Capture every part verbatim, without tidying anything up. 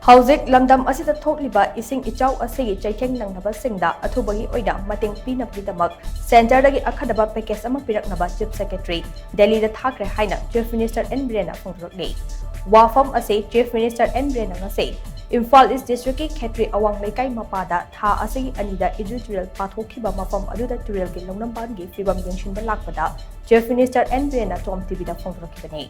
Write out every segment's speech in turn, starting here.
ꯍꯧꯖꯤꯛ ꯂꯝꯗꯝ ꯑꯁꯤꯗ ꯊꯣꯛꯂꯤꯕ ꯏꯁꯤꯡ ꯏꯆꯥꯎ ꯑꯁꯤꯒꯤ ꯆꯩꯊꯦꯡ ꯅꯪꯅꯕꯁꯤꯡꯗ ꯑꯊꯨꯕꯒꯤ ꯑꯣꯏꯅ ꯃꯇꯦꯡ ꯄꯤꯅꯕꯒꯤꯗꯃꯛ ꯁꯦꯟꯇꯔꯗꯒꯤ ꯑꯈꯟꯅꯕ ꯄꯦꯀꯦꯖ ꯑꯃ ꯄꯤꯔꯛꯅꯕ ꯆꯤꯐ ꯁꯦꯀ꯭ꯔꯦꯇꯔꯤ ꯗꯦꯜꯂꯤꯗ ꯊꯥꯈ꯭ꯔꯦ ꯍꯥꯏꯅ ꯆꯤꯐ ꯃꯤꯅꯤꯁꯇꯔ ꯑꯦꯟ ꯕꯤꯔꯦꯟꯅ ꯐꯣꯡꯗꯣꯔꯛꯂꯤ꯫ ꯋꯥꯐꯝ ꯑꯁꯤ ꯆꯤꯐ ꯃꯤꯅꯤꯁꯇꯔ ꯑꯦꯟ ꯕꯤꯔꯦꯟꯅ ꯉꯁꯤ ꯏꯝꯐꯥꯜ ꯏꯁ ꯗꯤꯁꯇ꯭ꯔꯤꯛꯀꯤ ꯈꯦꯇ꯭ꯔꯤ ꯑꯋꯥꯡ ꯂꯩꯀꯥꯏ ꯃꯄꯥꯗ ꯊꯥ ꯑꯁꯤꯒꯤ ꯑꯅꯤꯗ ꯏꯗꯨ ꯇꯨꯔꯦꯜ ꯄꯥꯊꯣꯛꯈꯤꯕ ꯃꯐꯝ ꯑꯗꯨꯗ ꯇꯨꯔꯦꯜꯒꯤ ꯂꯧꯅꯝꯕꯥꯟꯒꯤ ꯐꯤꯕꯝ ꯌꯦꯡꯁꯤꯟꯕ ꯂꯥꯛꯄꯗ ꯆꯤꯐ ꯃꯤꯅꯤꯁꯇꯔ ꯑꯦꯟ ꯕꯤꯔꯦꯟꯅ ꯇꯣꯝ ꯇꯤꯚꯤꯗ ꯐꯣꯡꯗꯣꯔꯛꯈꯤꯕꯅꯤ꯫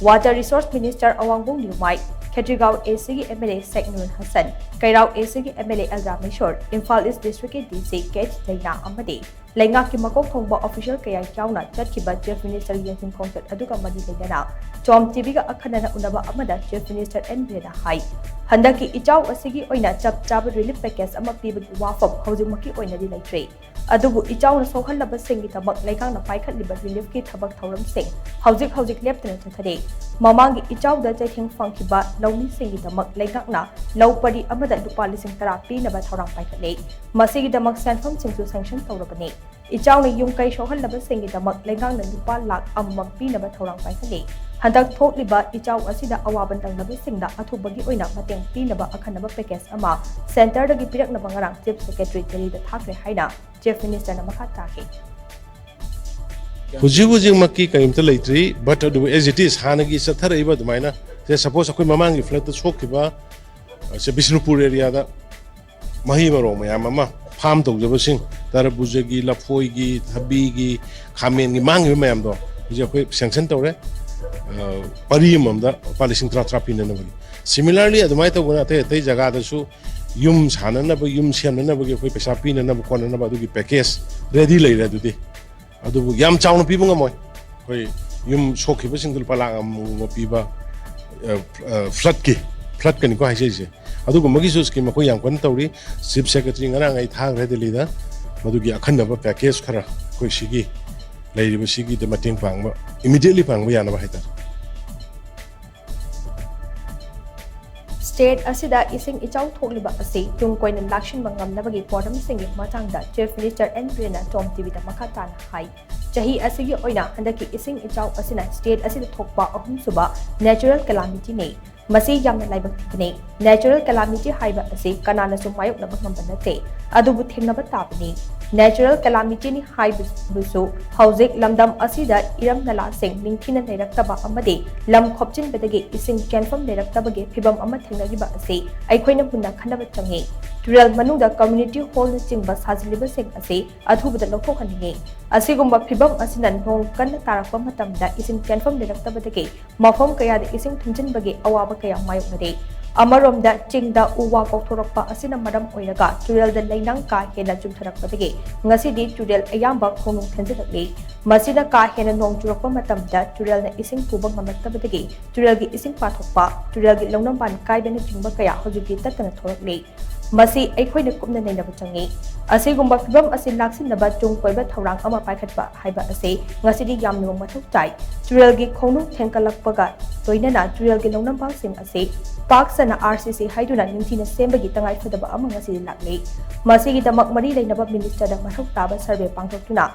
Water resources minister ꯑꯋꯥꯡꯕꯣꯡ ꯅꯤꯔꯨꯃꯥꯏ, Khetrigao ꯑꯦꯁꯤꯒꯤ M L A shake Nur Hasan, ꯀꯩꯔꯥꯎ ꯑꯦꯁꯤꯒꯤ M L A L Rameshwor, Imphal ꯏꯁ ꯗꯤꯁꯇ꯭ꯔꯤꯛꯀꯤ ꯗꯤ ꯁꯤ ꯀꯦ ꯗꯩꯅꯥ ꯑꯃꯗꯤ ꯂꯩꯉꯥꯛꯀꯤ ꯃꯀꯣꯛ ꯊꯣꯡꯕ ꯑꯣꯐꯤꯁꯤꯌꯦꯜ ꯀꯌꯥ ꯌꯥꯎꯅ ꯆꯠꯈꯤꯕ ꯆꯤꯐ ꯃꯤꯅꯤꯁꯇꯔꯒꯤ ꯌꯦꯡꯁꯤꯟ ꯈꯣꯡꯆꯠ ꯑꯗꯨꯒ ꯃꯔꯤ ꯂꯩꯅꯅ ꯇꯣꯝ ꯇꯤꯚꯤꯒ ꯑꯈꯟꯅꯅ ꯎꯅꯕ ꯑꯃꯗ ꯆꯤꯐ ꯃꯤꯅꯤꯁꯇꯔ ꯑꯦꯟ ꯕꯤꯔꯦꯟꯅ ꯍꯥꯏ, ꯍꯟꯗꯛꯀꯤ ꯏꯆꯥꯎ ꯑꯁꯤꯒꯤ ꯑꯣꯏꯅ ꯆꯞ ꯆꯥꯕ ꯔꯤꯂꯤꯐ ꯄꯦꯀꯦꯖ ꯑꯃ ꯄꯤꯕꯒꯤ ꯋꯥꯐꯝ ꯍꯧꯖꯤꯛꯃꯛꯀꯤ ꯑꯣꯏꯅꯗꯤ ꯂꯩꯇ꯭ꯔꯤ꯫ ꯑꯗꯨꯕꯨ ꯏꯆꯥꯎꯅ ꯁꯣꯛꯍꯜꯂꯕꯁꯤꯡꯒꯤꯗꯃꯛ ꯂꯩꯉꯥꯛꯅ ꯄꯥꯏꯈꯠꯂꯤꯕ ꯔꯤꯂꯤꯐꯀꯤ ꯊꯕꯛ ꯊꯧꯔꯝꯁꯤꯡ ꯍꯧꯖꯤꯛ ꯍꯧꯖꯤꯛ ꯂꯦꯞꯇꯅ ꯆꯠꯊꯔꯤ꯫ ꯃꯃꯥꯡꯒꯤ ꯏꯆꯥꯎꯗ ꯆꯩꯊꯦꯡ ꯐꯪꯈꯤꯕ ꯂꯧꯃꯤꯁꯤꯡꯒꯤꯗꯃꯛ ꯂꯩꯉꯥꯛꯅ ꯂꯧ ꯄꯔꯤ ꯑꯃꯗ ꯂꯨꯄꯥ ꯂꯤꯁꯤꯡ ꯇꯔꯥ ꯄꯤꯅꯕ ꯊꯧꯔꯥꯡ ꯄꯥꯏꯈꯠꯂꯤ꯫ ꯃꯁꯤꯒꯤꯗꯃꯛ ꯁꯦꯟꯐꯝꯁꯤꯡꯁꯨ ꯁꯦꯡꯁꯟ ꯇꯧꯔꯕꯅꯤ꯫ ꯏꯆꯥꯎꯅ ꯌꯨꯝ ꯀꯩ ꯁꯣꯛꯍꯜꯂꯕꯁꯤꯡꯒꯤꯗꯃꯛ ꯂꯩꯉꯥꯛꯅ ꯂꯨꯄꯥ ꯂꯥꯈ ꯑꯃꯃꯝ ꯄꯤꯅꯕ ꯊꯧꯔꯥꯡ ꯄꯥꯏꯈꯠꯂꯤ꯫ ꯍꯟꯗꯛ ꯊꯣꯛꯂꯤꯕ ꯏꯆꯥꯎ ꯑꯁꯤꯗ ꯑꯋꯥꯕ ꯅꯪꯂꯕꯁꯤꯡꯗ ꯑꯊꯨꯕꯒꯤ ꯑꯣꯏꯅ ꯃꯇꯦꯡ ꯄꯤꯅꯕ ꯑꯈꯟꯅꯕ ꯄꯦꯀꯦꯖ ꯑꯃ ꯁꯦꯟꯇꯔꯗꯒꯤ ꯄꯤꯔꯛꯅꯕ ꯉꯔꯥꯡ ꯆꯤꯐ ꯁꯦꯀ꯭ꯔꯦꯇꯔꯤ ꯗꯦꯜꯂꯤꯗ ꯊꯥꯈ꯭ꯔꯦ ꯍꯥꯏꯅ ꯆꯤꯐ ꯃꯤꯅꯤꯁꯇꯔꯅ ꯃꯈꯥ ꯇꯥꯈꯤ꯫ ꯍꯧꯖꯤꯛ ꯍꯧꯖꯤꯛꯃꯛꯀꯤ ꯀꯔꯤꯝꯇ ꯂꯩꯇ꯭ꯔꯤ, but ꯑꯗꯨꯕꯨ as it is ꯍꯥꯟꯅꯒꯤ ꯆꯠꯊꯔꯛꯏꯕ ꯑꯗꯨꯃꯥꯏꯅ, ꯁꯦ ꯁꯄꯣꯁ ꯑꯩꯈꯣꯏ ꯃꯃꯥꯡꯒꯤ ꯐ꯭ꯂꯠꯇ ꯁꯣꯛꯈꯤꯕ, ꯁꯦ ꯕꯤꯁꯅꯨꯄꯨꯔ ꯑꯦꯔꯤꯌꯥꯗ ꯃꯍꯩ ꯃꯔꯣꯡ ꯃꯌꯥꯝ ꯑꯃ ꯐꯥꯝ ꯇꯧꯖꯕꯁꯤꯡ, ꯇꯔꯕꯨꯖꯒꯤ, ꯂꯐꯣꯏꯒꯤ, ꯊꯕꯤꯒꯤ, ꯈꯥꯃꯦꯟꯒꯤ ꯃꯥꯡꯈꯤꯕ ꯃꯌꯥꯝꯗꯣ ꯍꯧꯖꯤꯛ ꯑꯩꯈꯣꯏ ꯁꯦꯡꯁꯟ ꯇꯧꯔꯦ꯫ ꯄꯔꯤ ꯑꯃꯃꯝꯗ ꯂꯨꯄꯥ ꯂꯤꯁꯤꯡ ꯇꯔꯥ ꯇꯔꯥ ꯄꯤꯅꯅꯕꯒꯤ꯫ ꯁꯤꯃꯤꯂꯔꯂꯤ ꯑꯗꯨꯃꯥꯏꯅ ꯇꯧꯗꯅ ꯑꯇꯩ ꯑꯇꯩ ꯖꯒꯥꯗꯁꯨ ꯌꯨꯝ ꯁꯥꯟꯅꯅꯕ, ꯌꯨꯝ ꯁꯦꯝꯅꯅꯕꯒꯤ ꯑꯩꯈꯣꯏ ꯄꯩꯁꯥ ꯄꯤꯅꯅꯕ ꯈꯣꯠꯅꯅꯕ ꯑꯗꯨꯒꯤ ꯄꯦꯀꯦꯖ ꯔꯦꯗꯤ ꯂꯩꯔꯦ꯫ ꯑꯗꯨꯗꯤ ꯑꯗꯨꯕꯨ ꯌꯥꯝ ꯆꯥꯎꯅ ꯄꯤꯕ ꯉꯝꯃꯣꯏ꯫ ꯑꯩꯈꯣꯏ ꯌꯨꯝ ꯁꯣꯛꯈꯤꯕꯁꯤꯡꯗ ꯂꯨꯄꯥ ꯂꯥꯈ ꯑꯃꯒꯨꯝꯕ ꯄꯤꯕ, ꯐ꯭ꯂꯠꯀꯤ, ꯐ꯭ꯂꯠꯀꯅꯤꯀꯣ ꯍꯥꯏꯖꯔꯤꯁꯦ꯫ ꯑꯗꯨꯒꯨꯝꯕꯒꯤꯁꯨ ꯁ꯭ꯀꯤꯝ ꯑꯩꯈꯣꯏ ꯌꯥꯝ ꯀꯟꯅ ꯇꯧꯔꯤ꯫ ꯆꯤꯐ ꯁꯦꯀ꯭ꯔꯦꯇꯔꯤ ꯉꯔꯥꯡ ꯑꯩ ꯊꯥꯈ꯭ꯔꯦ ꯗꯦꯜꯂꯤꯗ, ꯃꯗꯨꯒꯤ ꯑꯈꯟꯅꯕ ꯄꯦꯀꯦꯖ ꯈꯔ ꯑꯩꯈꯣꯏ ꯁꯤꯒꯤ ꯂꯩꯔꯤꯕ ꯁꯤꯒꯤꯗ ꯃꯇꯦꯡ ꯄꯥꯡꯕ, ꯏꯃꯤꯗꯤꯌꯦꯠꯂꯤ ꯄꯥꯡꯕ ꯌꯥꯅꯕ ꯍꯥꯏꯇꯥꯔꯦ꯫ ꯁ꯭ꯇꯦꯠ ꯑꯁꯤꯗ ꯏꯁꯤꯡ ꯏꯆꯥꯎ ꯊꯣꯛꯂꯤꯕ ꯑꯁꯤ ꯇꯨꯡ ꯀꯣꯏꯅ ꯂꯥꯛꯁꯤꯟꯕ ꯉꯝꯅꯕꯒꯤ ꯄꯣꯠꯂꯝꯁꯤꯡꯒꯤ ꯃꯇꯥꯡꯗ ꯆꯤꯐ ꯃꯤꯅꯤꯁꯇꯔ ꯑꯦꯟ ꯕꯤꯔꯦꯟꯅ ꯇꯣꯝ ꯇꯤꯚꯤꯗ ꯃꯈꯥ ꯇꯥꯅ ꯍꯥꯏ꯫ ꯆꯍꯤ ꯑꯁꯤꯒꯤ ꯑꯣꯏꯅ ꯍꯟꯗꯛꯀꯤ ꯏꯁꯤꯡ ꯏꯆꯥꯎ ꯑꯁꯤꯅ ꯁ꯭ꯇꯦꯠ ꯑꯁꯤꯗ ꯊꯣꯛꯄ ꯑꯍꯨꯝꯁꯨꯕ ꯅꯦꯆꯔꯦꯜ ꯀꯦꯂꯥꯃꯤꯇꯤꯅꯤ꯫ ꯃꯁꯤ ꯌꯥꯝꯅ ꯂꯥꯏꯕꯛ ꯊꯤꯕꯅꯤ꯫ Natural calamity ꯍꯥꯏꯕ ꯑꯁꯤ ꯀꯅꯥꯅꯁꯨ ꯃꯥꯌꯣꯛꯅꯕ ꯉꯝꯕ ꯅꯠꯇꯦ, ꯑꯗꯨꯕꯨ ꯊꯦꯡꯅꯕ ꯇꯥꯕꯅꯤ꯫ Natural calamity ꯅꯤ ꯍꯥꯏꯕꯁꯨ ꯍꯧꯖꯤꯛ ꯂꯝꯗꯝ ꯑꯁꯤꯗ ꯏꯔꯝ ꯅꯂꯥꯁꯤꯡ ꯅꯤꯡꯊꯤꯅ ꯂꯩꯔꯛꯇꯕ ꯑꯃꯗꯤ ꯂꯝ ꯈꯣꯞꯆꯤꯟꯕꯗꯒꯤ ꯏꯁꯤꯡ ꯆꯦꯟꯐꯝ ꯂꯩꯔꯛꯇꯕꯒꯤ ꯐꯤꯚꯝ ꯑꯃ ꯊꯦꯡꯅꯔꯤꯕ ꯑꯁꯤ ꯑꯩꯈꯣꯏꯅ ꯃꯨꯟꯅ ꯈꯟꯅꯕ ꯆꯪꯏ꯫ ꯇꯨꯔꯦꯜ ꯃꯅꯨꯡꯗ community hall ꯅꯆꯤꯡꯕ ꯁꯥꯖꯤꯜꯂꯤꯕꯁꯤꯡ ꯑꯁꯤ ꯑꯊꯨꯕꯗ ꯂꯧꯊꯣꯛꯍꯟꯅꯤꯡꯏ꯫ ꯑꯁꯤꯒꯨꯝꯕ ꯐꯤꯚꯝ ꯑꯁꯤꯅ ꯅꯣꯡ ꯀꯟꯅ ꯇꯥꯔꯛꯄ ꯃꯇꯝꯗ ꯏꯁꯤꯡ ꯆꯦꯟꯐꯝ ꯂꯩꯔꯛꯇꯕꯗꯒꯤ ꯃꯐꯝ ꯀꯌꯥꯗ ꯏꯁꯤꯡ ꯊꯨꯝꯖꯤꯟꯕꯒꯤ ꯑꯋꯥꯕ ꯀꯌꯥ ꯃꯥꯌꯣꯛꯅꯔꯤ꯫ ꯑꯃꯔꯣꯝꯗ, ꯆꯤꯡꯗ ꯎ ꯋꯥ ꯀꯣꯛꯊꯣꯔꯛꯄ ꯑꯁꯤꯅ ꯃꯔꯝ ꯑꯣꯏꯔꯒ ꯇꯨꯔꯦꯜꯗ ꯂꯩꯅꯥꯡ ꯀꯥ ꯍꯦꯟꯅ ꯆꯨꯝꯊꯔꯛꯄꯗꯒꯤ ꯉꯁꯤꯗꯤ ꯇꯨꯔꯦꯜ ꯑꯌꯥꯝꯕ ꯈꯣꯡꯅꯨꯡ ꯊꯦꯟꯖꯤꯜꯂꯛꯂꯤ꯫ ꯃꯁꯤꯅ ꯀꯥ ꯍꯦꯟꯅ ꯅꯣꯡ ꯆꯨꯔꯛꯄ ꯃꯇꯝꯗ ꯇꯨꯔꯦꯜꯅ ꯏꯁꯤꯡ ꯄꯨꯕ ꯉꯝꯂꯛꯇꯕꯗꯒꯤ ꯇꯨꯔꯦꯜꯒꯤ ꯏꯁꯤꯡ ꯄꯥꯊꯣꯛꯄ, ꯇꯨꯔꯦꯜꯒꯤ ꯂꯧꯅꯝꯕꯥꯟ ꯀꯥꯏꯕꯅꯆꯤꯡꯕ ꯀꯌꯥ ꯍꯧꯖꯤꯛꯇꯤ ꯇꯠꯇꯅ ꯊꯣꯛꯂꯛꯂꯤ꯫ ꯃꯁꯤ ꯑꯩꯈꯣꯏꯅ ꯀꯨꯞꯅ ꯅꯩꯅꯕ ꯆꯪꯏ꯫ ꯑꯁꯤꯒꯨꯝꯕ ꯐꯤꯚꯝ ꯑꯁꯤ ꯂꯥꯛꯁꯤꯟꯅꯕ ꯇꯨꯡ ꯀꯣꯏꯕ ꯊꯧꯔꯥꯡ ꯑꯃ ꯄꯥꯏꯈꯠꯄ ꯍꯥꯏꯕ ꯑꯁꯤ ꯉꯁꯤꯗꯤ ꯌꯥꯝꯅꯃꯛ ꯃꯊꯧ ꯇꯥꯏ꯫ ꯇꯨꯔꯦꯜꯒꯤ ꯈꯣꯡꯅꯨꯡ ꯊꯦꯡꯒꯠꯂꯛꯄꯒ ꯂꯣꯏꯅꯅ ꯇꯨꯔꯦꯜꯒꯤ ꯂꯧꯅꯝꯕꯥꯡꯁꯤꯡ ꯑꯁꯤ ꯄꯥꯛ ꯁꯟꯅ RCC ꯍꯥꯏꯗꯨꯅ ꯅꯤꯡꯊꯤꯅ ꯁꯦꯝꯕꯒꯤ ꯇꯉꯥꯏꯐꯗꯕ ꯑꯃ ꯉꯁꯤꯗꯤ ꯂꯥꯛꯂꯤ꯫ ꯃꯁꯤꯒꯤꯗꯃꯛ ꯃꯔꯤ ꯂꯩꯅꯕ minister ꯗ ꯃꯊꯧ ꯇꯥꯕ survey ꯄꯥꯡꯊꯣꯛꯇꯨꯅ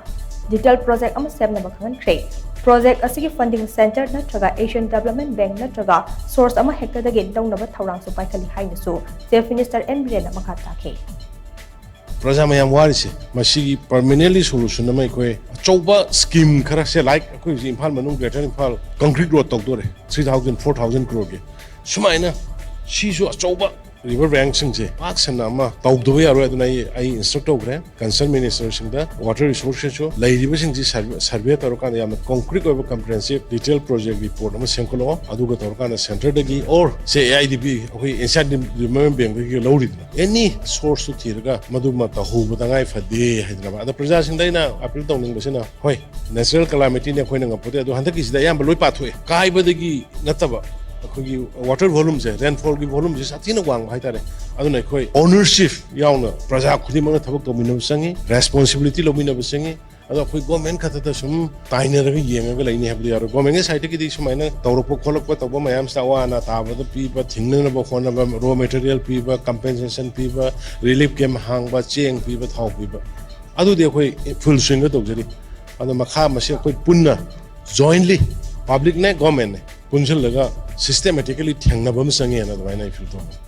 detail project ꯑꯃ ꯁꯦꯝꯅꯕ ꯈꯪꯍꯟꯈ꯭ꯔꯦ꯫ Project ꯑꯁꯤꯒꯤ funding centre ꯅꯠꯇ꯭ꯔꯒ Asian Development Bank ꯅꯠꯇ꯭ꯔꯒ source ꯑꯃ ꯍꯦꯛꯇꯗꯒꯤ ꯂꯧꯅꯕ ꯊꯧꯔꯥꯡꯁꯨ ꯄꯥꯏꯈꯠꯂꯤ ꯍꯥꯏꯅꯁꯨ Chief Minister N ꯕꯤꯔꯦꯟꯅ ꯃꯈꯥ ꯇꯥꯈꯤ꯫ ꯄ꯭ꯔꯖꯥ ꯃꯌꯥꯝ ꯋꯥꯔꯤꯁꯦ, ꯃꯁꯤꯒꯤ permanently solution ꯑꯃ ꯑꯩꯈꯣꯏ ꯑꯆꯧꯕ scheme ꯈꯔꯁꯦ, like ꯑꯩꯈꯣꯏ ꯍꯧꯖꯤꯛ ꯏꯝꯐꯥꯜ ꯃꯅꯨꯡ, Greater Imphal concrete road ꯇꯧꯗꯣꯔꯦ, three thousand, four thousand crore ꯒꯤ꯫ ꯁꯨꯃꯥꯏꯅ ꯁꯤꯁꯨ ꯑꯆꯧꯕ river bank ꯁꯤꯡꯁꯦ ꯄꯥꯛ ꯁꯟꯅ ꯑꯃ ꯇꯧꯗꯕ ꯌꯥꯔꯣꯏ꯫ ꯑꯗꯨꯅ ꯑꯩ ꯑꯩ instruct ꯇꯧꯈ꯭ꯔꯦ concern minister ꯁꯤꯡꯗ, water resources ꯁꯨ ꯂꯩꯔꯤꯕꯁꯤꯡꯁꯤ survey, survey ꯇꯧꯔꯀꯥꯟꯗ ꯌꯥꯝꯅ concrete ꯑꯣꯏꯕ comprehensive detail project report ꯑꯃ ꯁꯦꯝꯒꯠꯂꯛꯑꯣ꯫ ꯑꯗꯨꯒ ꯇꯧꯔꯀꯥꯟꯗ centre ꯗꯒꯤ or ꯁꯦ AIDB, ꯑꯩꯈꯣꯏ Asian Development Bank ꯗꯒꯤ ꯂꯧꯔꯤꯗꯅ, any source ꯇꯨ ꯊꯤꯔꯒ ꯃꯗꯨꯃ ꯇꯧꯍꯧꯕ ꯇꯉꯥꯏ ꯐꯗꯦ ꯍꯥꯏꯗꯅ꯫ ꯑꯗ ꯄ꯭ꯔꯖꯥꯁꯤꯡꯗ ꯑꯩꯅ appeal ꯇꯧꯅꯤꯡꯕꯁꯤꯅ, ꯍꯣꯏ, natural calamity ꯅꯤ, ꯑꯩꯈꯣꯏꯅ ꯉꯝꯄꯣꯠꯇꯦ, ꯑꯗꯣ ꯍꯟꯗꯛꯀꯤꯁꯤꯗ ꯑꯌꯥꯝꯕ ꯂꯣꯏ ꯄꯥꯊꯣꯛꯑꯦ꯫ ꯀꯥꯏꯕꯗꯒꯤ ꯅꯠꯇꯕ, ꯑꯩꯈꯣꯏꯒꯤ water volume ꯁꯦ, rainfall ꯒꯤ volume ꯁꯦ ꯁꯥꯊꯤꯅ ꯋꯥꯡꯕ ꯍꯥꯏꯇꯥꯔꯦ꯫ ꯑꯗꯨꯅ ꯑꯩꯈꯣꯏ ownership ꯌꯥꯎꯅ ꯄ꯭ꯔꯖꯥ ꯈꯨꯗꯤꯡꯃꯛꯅ ꯊꯕꯛ ꯇꯧꯃꯤꯟꯅꯕ ꯆꯪꯉꯤ, responsibility ꯂꯧꯃꯤꯟꯅꯕ ꯆꯪꯉꯤ꯫ ꯑꯗꯣ ꯑꯩꯈꯣꯏ government ꯈꯛꯇꯗ ꯁꯨꯝ ꯇꯥꯏꯅꯔꯒ ꯌꯦꯡꯉꯒ ꯂꯩꯅꯤ ꯍꯥꯏꯕꯗꯤ ꯌꯥꯔꯣꯏ꯫ Government ꯀꯤ side ꯇꯒꯤꯗꯤ ꯁꯨꯃꯥꯏꯅ ꯇꯧꯔꯛꯄ ꯈꯣꯠꯂꯛꯄ ꯇꯧꯕ ꯃꯌꯥꯝꯁꯤꯗ ꯑꯋꯥ ꯑꯅꯥ ꯇꯥꯕꯗ ꯄꯤꯕ, ꯊꯤꯡꯅꯅꯕ ꯍꯣꯠꯅꯕ, raw material ꯄꯤꯕ, compensation ꯄꯤꯕ, relief camp ꯍꯥꯡꯕ, ꯆꯦꯡ ꯄꯤꯕ, ꯊꯥꯎ ꯄꯤꯕ, ꯑꯗꯨꯗꯤ ꯑꯩꯈꯣꯏ full swing ꯗ ꯇꯧꯖꯔꯤ꯫ ꯑꯗꯣ ꯃꯈꯥ ꯃꯁꯤ ꯑꯩꯈꯣꯏ ꯄꯨꯟꯅ jointly ꯄꯕ꯭ꯂꯤꯛꯅꯦ ꯒꯣꯔꯃꯦꯟꯅꯦ ꯄꯨꯟꯁꯤꯜꯂꯒ ꯁꯤꯁꯇꯦꯃꯦꯇꯤꯀꯦꯂꯤ ꯊꯦꯡꯅꯕ ꯑꯃ ꯆꯪꯉꯦꯅ ꯑꯗꯨꯃꯥꯏꯅ ꯑꯩ ꯐꯤꯜ ꯇꯧꯅꯤꯡꯉꯤ꯫